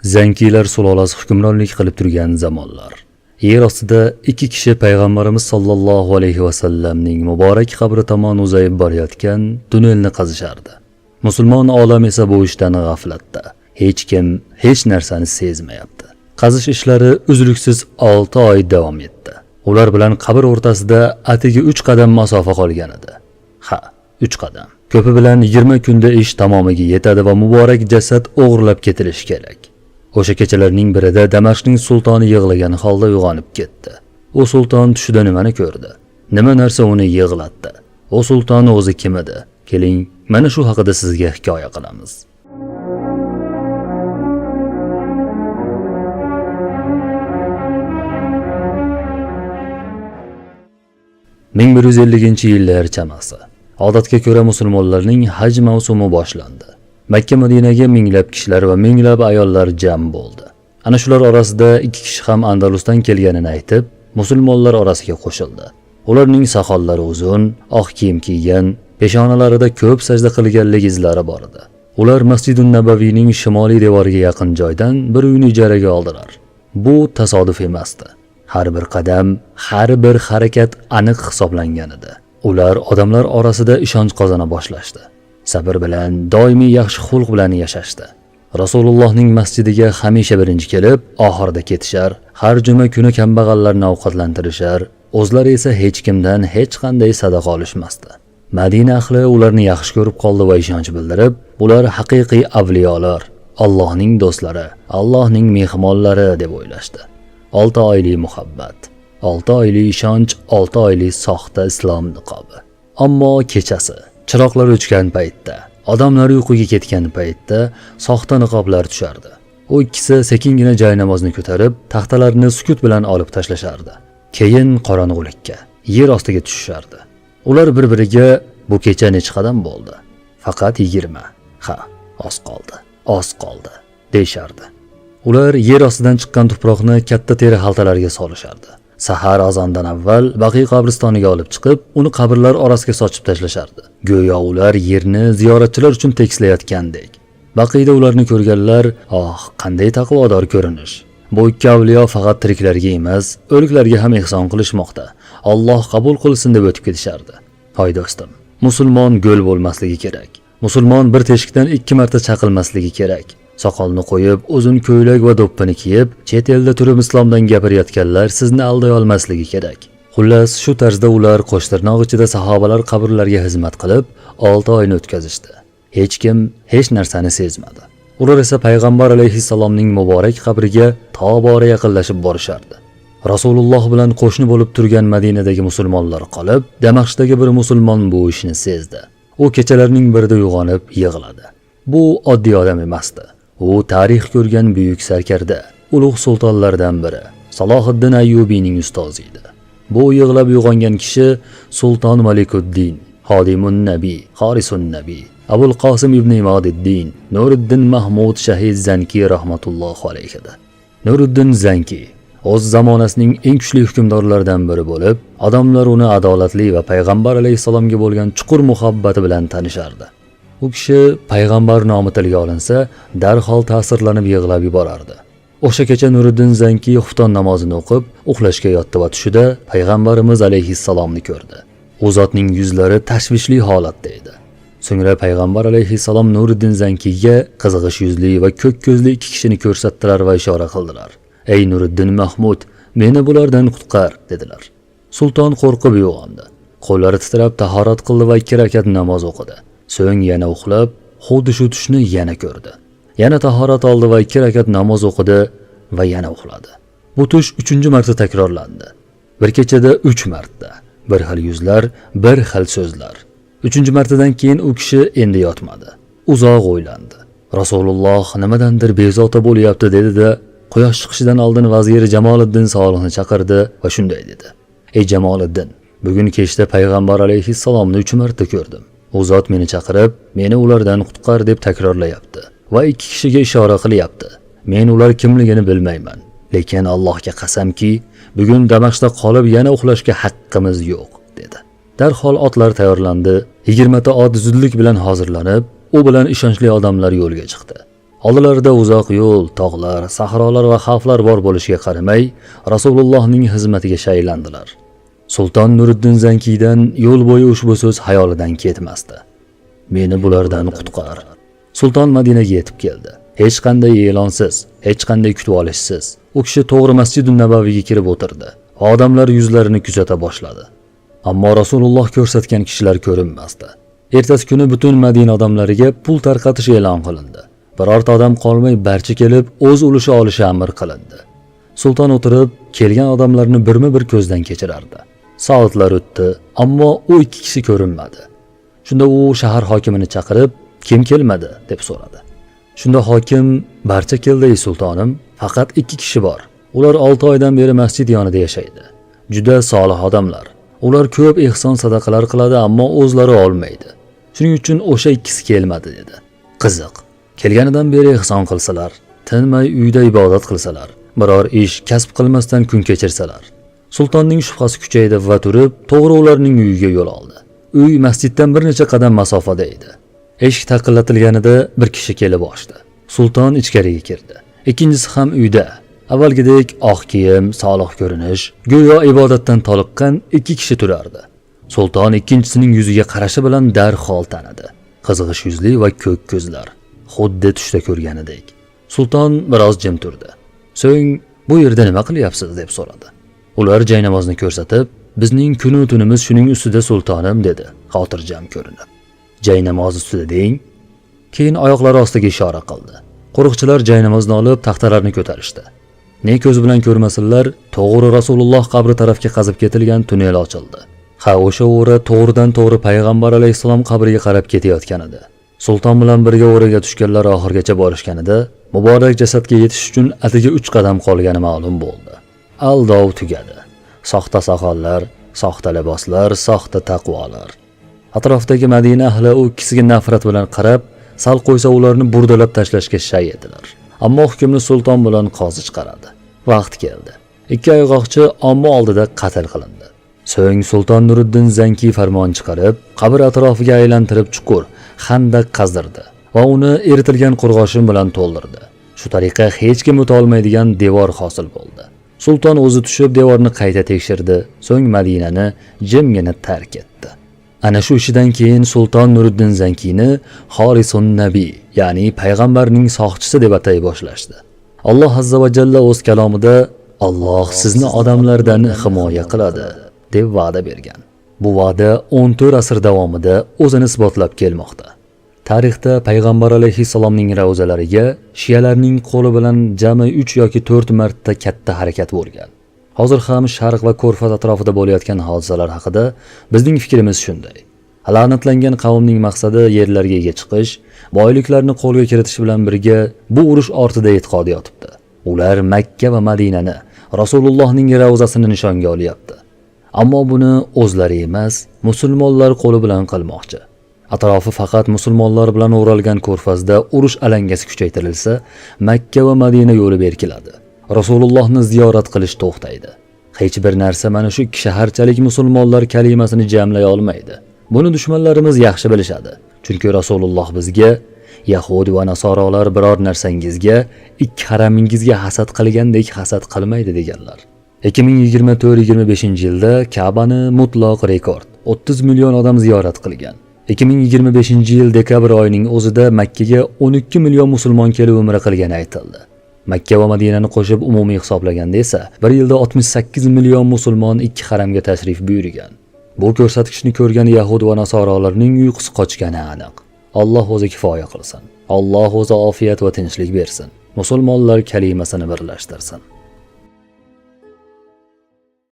Zankiylar sulolasi hukmronlik qilib turgan zamonlar. Yer ostida ikki kishi payg'ambarimiz sollallohu alayhi vasallamning muborak qabri tomon uzayib borayotgan tunnelni qazishardi. Musulmon olam esa bu ishdan g'aflatda. Hech kim hech narsani sezmayapti. Qazish ishlari uzluksiz 6 oy davom etdi. Ular bilan qabr o'rtasida atigi 3 qadam masofa qolgan edi. Ha, 3 qadam. Ko'pi bilan 20 kunda ish tamomiga yetadi va muborak jasad o'g'irlab ketilishi kerak. O'sha kechalarning birida Damashqning sultoni yig'lagan holda uyg'onib ketdi. U sulton tushida nimani ko'rdi? Nima narsa uni yig'latdi? U sulton o'zi kim edi? Keling, mana shu haqida sizga hikoya qilamiz. ...1150-yillar chamasi. Odatga ko'ra musulmonlarning haj mavsumi boshlandi. Makka Madinaga minglab kishilar va minglab ayollar jam bo'ldi. Ana shular orasida ikki kishi ham Andalusdan kelganini aytib, musulmonlar orasiga qo'shildi. Ularning soqollari uzun, oq kiyim kiygan, peshonalarida ko'p sajda qilganlik izlari bor edi. Ular Masjidun Nabaviyning shimoliy devoriga yaqin joydan bir uyni ijaraga oldilar. Bu tasodif emasdi. Har bir qadam, har bir harakat aniq hisoblangan edi. Ular odamlar orasida ishonch qozona boshlashdi. Sabr bilan, doimiy yaxshi xulq bilan yashashdi. Rasulullohning masjidiga hamisha birinchi kelib, oxirida ketishar, har juma kuni kambag'allarni ovqatlantirishar, o'zlari esa hech kimdan hech qanday sadaqa olishmasdi. Madina ahli ularni yaxshi ko'rib qoldi va ishonch bildirib, ular haqiqiy avliyolar, Allohning do'stlari, Allohning mehmonlari deb o'ylashdi. 6 oyli muhabbat, 6 oyli ishonch, 6 oyli soxta islom niqobi. Ammo kechasi chiroqlar o'chgan paytda, odamlar uyquga ketgan paytda soxta niqoblar tushardi. U ikkisi sekingina joy namozni ko'tarib, taxtalarni sukut bilan olib tashlashardi. Keyin qorong'ulikka, yer ostiga tushishardi. Ular bir-biriga bu kecha necha qadam bo'ldi? Faqat 20. Ha, oz qoldi. Oz qoldi, deyishardi. Ular yer ostidan chiqqan tuproqni katta teri xaltalarga solishardi. Sahar azondan avval Baqiy qabristoniga olib chiqib, uni qabrlar orasiga sochib tashlashardi. Go'yo ular yerni ziyoratchilar uchun tekislayotgandek. Baqiyda ularni ko'rganlar, "Oh, qanday taqvodor ko'rinish. Bu ikki avliyo faqat tiriklarga emas, o'liklarga ham ehson qilishmoqda. Alloh qabul qilsin" deb o'tib ketishardi. Hoy do'stim, musulmon go'l bo'lmasligi kerak. Musulmon bir teshikdan 2 marta chaqilmasligi kerak. Soqolni qo'yib, uzun ko'ylak va do'ppini kiyib, chet elda turib islomdan gapirayotganlar sizni alday olmasligi kerak. Xullas, shu tarzda ular qo'shtirnoq ichida sahobalar qabrlariga xizmat qilib, 6 oyni o'tkazishdi. Hech kim hech narsani sezmadi. Ular esa payg'ambar alayhissalomning muborak qabriga tobora yaqinlashib borishardi. Rasululloh bilan qo'shni bo'lib turgan Madinadagi musulmonlar qolib, Damashqdagi bir musulmon bu ishni sezdi. U kechalarning birida uyg'onib yig'ladi. Bu oddiy odam emasdi. U tarix ko'rgan buyuk sarkarda, ulug' sultonlardan biri, Salohiddin Ayyubiyning ustozi edi. Bu yig'lab uyg'ongan kishi Sulton Malikuddin, Xodimun Nabiy, Xorisun Nabiy, Abul Qosim ibn Imodiddin, Nuriddin Mahmud Shahid Zanki rahmatullohi alayhi edi. Nuriddin Zanki o'z zamonasining eng kuchli hukmdorlaridan biri bo'lib, odamlar uni adolatli va payg'ambar alayhissalomga bo'lgan chuqur muhabbati bilan tanishardi. U kishi payg'ambar nomi tilga olinsa, darhol ta'sirlanib yig'lab yuborardi. O'sha kecha Nuriddin Zanki xufton namozini o'qib, uxlashga yotdi va tushida payg'ambarimiz alayhissalomni ko'rdi. U zotning yuzlari tashvishli holatda edi. So'ngra payg'ambar alayhissalom Nuriddin Zankiyga qizg'ish yuzli va ko'k ko'zli ikki kishini ko'rsatdilar va ishora qildilar. "Ey Nuriddin Mahmud, meni bulardan qutqar" dedilar. Sulton qo'rqib uyg'ondi. Qo'llari titrab tahorat qildi va 2 rakat namoz o'qidi. So'ng yana uxlab, xuddi shu tushni yana ko'rdi. Yana tahorat oldi va 2 rakat namoz o'qidi va yana uxladi. Bu tush 3-marta takrorlandi. Bir kechada 3 marta. Bir xil yuzlar, bir xil so'zlar. 3-martadan keyin u kishi endi yotmadi. Uzoq o'ylandi. Rasululloh nimadandir bezovta bo'lyapti dedi-da, quyosh chiqishidan oldin vaziri Jamoliddin Solihni chaqirdi va shunday dedi: "Ey Jamoliddin, bugun kechda payg'ambar alayhissalomni 3 marta ko'rdim. U zot meni chaqirib, meni ulardan qutqar deb takrorlayapti va 2 kishiga ishora qilyapti. Men ular kimligini bilmayman, lekin Allohga qasamki, bugun Damashqda qolib yana uxlashga haqqimiz yo'q" dedi. Darhol otlar tayyorlandi. 20 ta ot zudlik bilan hozirlanib, u bilan ishonchli odamlar yo'lga chiqdi. Oldilarida uzoq yo'l, tog'lar, sahrolar va xavflar bor bo'lishiga qaramay, Rasulullohning xizmatiga shaylandilar. Sulton Nuriddin Zankiydan yo'l bo'yi ushbu so'z xayolidan ketmasdi. Meni bulardan qutqar. Sulton Madinaga yetib keldi. Hech qanday e'lonsiz, hech qanday kutib olishsiz. U kishi to'g'ri Masjidun Nabaviyga kirib o'tirdi va odamlar yuzlarini kuzata boshladi. Ammo Rasululloh ko'rsatgan kishilar ko'rinmasdi. Ertasi kuni butun Madina odamlariga pul tarqatish e'lon qilindi. Birorta odam qolmay barcha kelib o'z ulushi olishi amr qilindi. Sulton o'tirib, kelgan odamlarni birma-bir ko'zdan kechirardi. Soatlar o'tdi, ammo u ikki kishi ko'rinmadi. Shunda u shahar hokimini chaqirib, "Kim kelmadi?" deb so'radi. Shunda hokim, "Barcha keldi, ey sultonim, faqat ikki kishi bor. Ular 6 oydan beri masjid yonida yashaydi. Juda solih odamlar. Ular ko'p ehson sadaqalar qiladi, ammo o'zlari olmaydi. Shuning uchun o'sha ikkisi kelmadi" dedi. Qiziq. Kelganidan beri ehson qilsalar, tinmay uyda ibodat qilsalar, biror ish kasb qilmasdan kun kechirsalar. Sultonning shubhasi kuchaydi va turib, to'g'ri ularning uyiga yo'l oldi. Uy masjiddan bir necha qadam masofada edi. Eshik taqillatilganida bir kishi kelib ochdi. Sulton ichkariga kirdi. Ikkinchisi ham uyda. Avvalgidek oq kiyim, solih ko'rinish, go'yo ibodatdan toliqqan ikki kishi turardi. Sulton ikkinchisining yuziga qarashi bilan darhol tanidi. Qizg'ish yuzli va ko'k ko'zlar, xuddi tushda ko'rganidek. Sulton biroz jim turdi. So'ng, "Bu yerda nima qilyapsiz?" deb so'radi. Ular jaynamozni ko'rsatib, "Bizning kunu tunimiz shuning ustida, sultonim" dedi, xotirjam ko'rinib. "Jaynamoz ustida deng." Keyin oyoqlari ostiga ishora qildi. Qo'riqchilar jaynamozni olib taxtalarni ko'tarishdi. Ne ko'z bilan ko'rmasinlar, to'g'ri Rasululloh qabri tarafga qazib ketilgan tunnel ochildi. Ha, o'sha o'ra to'g'ridan to'g'ri payg'ambar alayhissalom qabriga qarab ketayotgan edi. Sulton bilan birga o'raga tushganlar oxirigacha borishganida, muborak jasadga yetish uchun atigi 3 qadam qolgani ma'lum bo'ldi. Aldov tugadi. Soxta soqollar, soxta liboslar, soxta taqvolar. Atrofdagi Madina ahli u ikkisiga nafrat bilan qarab, sal qo'ysa ularni burdalab tashlashga shay edilar. Ammo hukmni sulton bilan qozi chiqaradi. Vaqt keldi. Ikki ayg'oqchi omma oldida qatl qilindi. So'ng Sulton Nuriddin Zankiy farmon chiqarib, qabr atrofiga aylantirib chuqur xandaq qazdirdi va uni eritilgan qo'rg'oshin bilan to'ldirdi. Shu tariqa hech kim o'ta olmaydigan devor hosil bo'ldi. Sulton o'zi tushib devorni qayta tekshirdi, so'ng Madinani jimgina tark etdi. Ana shu ishidan keyin Sulton Nuriddin Zankiyni Horisun Nabiy, ya'ni payg'ambarning soqchisi deb atay boshlashdi. Alloh azza va jalla o'z kalomida "Alloh sizni odamlardan himoya qiladi" deb va'da bergan. Bu va'da 14 asr davomida o'zini isbotlab kelmoqda. Tarixda payg'ambar alayhissalomning ravzalariga shialarning qo'li bilan jami 3 yoki 4 marta katta harakat bo'lgan. Hozir ham Sharq va Ko'rfaz atrofida bo'layotgan hodisalar haqida bizning fikrimiz shunday. La'natlangan qavmning maqsadi yerlarga ega chiqish, boyliklarni qo'lga kiritish bilan birga bu urush ortida e'tiqod yotibdi. Ular Makka va Madinani, Rasulullohning ravzasini nishonga olyapti. Ammo buni o'zlari emas, musulmonlar qo'li bilan qilmoqchi. Atrofi faqat musulmonlar bilan o'ralgan ko'rfazda urush alangasi kuchaytirilsa, Makka va Madina yo'li berkiladi. Rasulullohni ziyorat qilish to'xtaydi. Hech bir narsa mana shu ikki shaharchalik musulmonlar kalimasini jamlay olmaydi. Buni dushmanlarimiz yaxshi bilishadi. Chunki Rasululloh bizga yahud va nasorolar biror narsangizga, ikki haramingizga hasad qilgandek hasad qilmaydi deganlar. 2024-25 yilda Ka'bani mutlaq rekord 30 million odam ziyorat qilgan. 2025 yil dekabr oyining o'zida Makkaga 12 million musulmon kelib umra qilgani aytildi. Makka va Madinani qo'shib umumiy hisoblaganda esa bir yilda 68 million musulmon ikki haramga tashrif buyurgan. Bu ko'rsatkichni ko'rgan yahud va nasorolarning uyqusi qochgani aniq. Alloh o'zi kifoya qilsin. Alloh o'zi ofiyat va tinchlik bersin. Musulmonlar kalimasini birlashtirsin.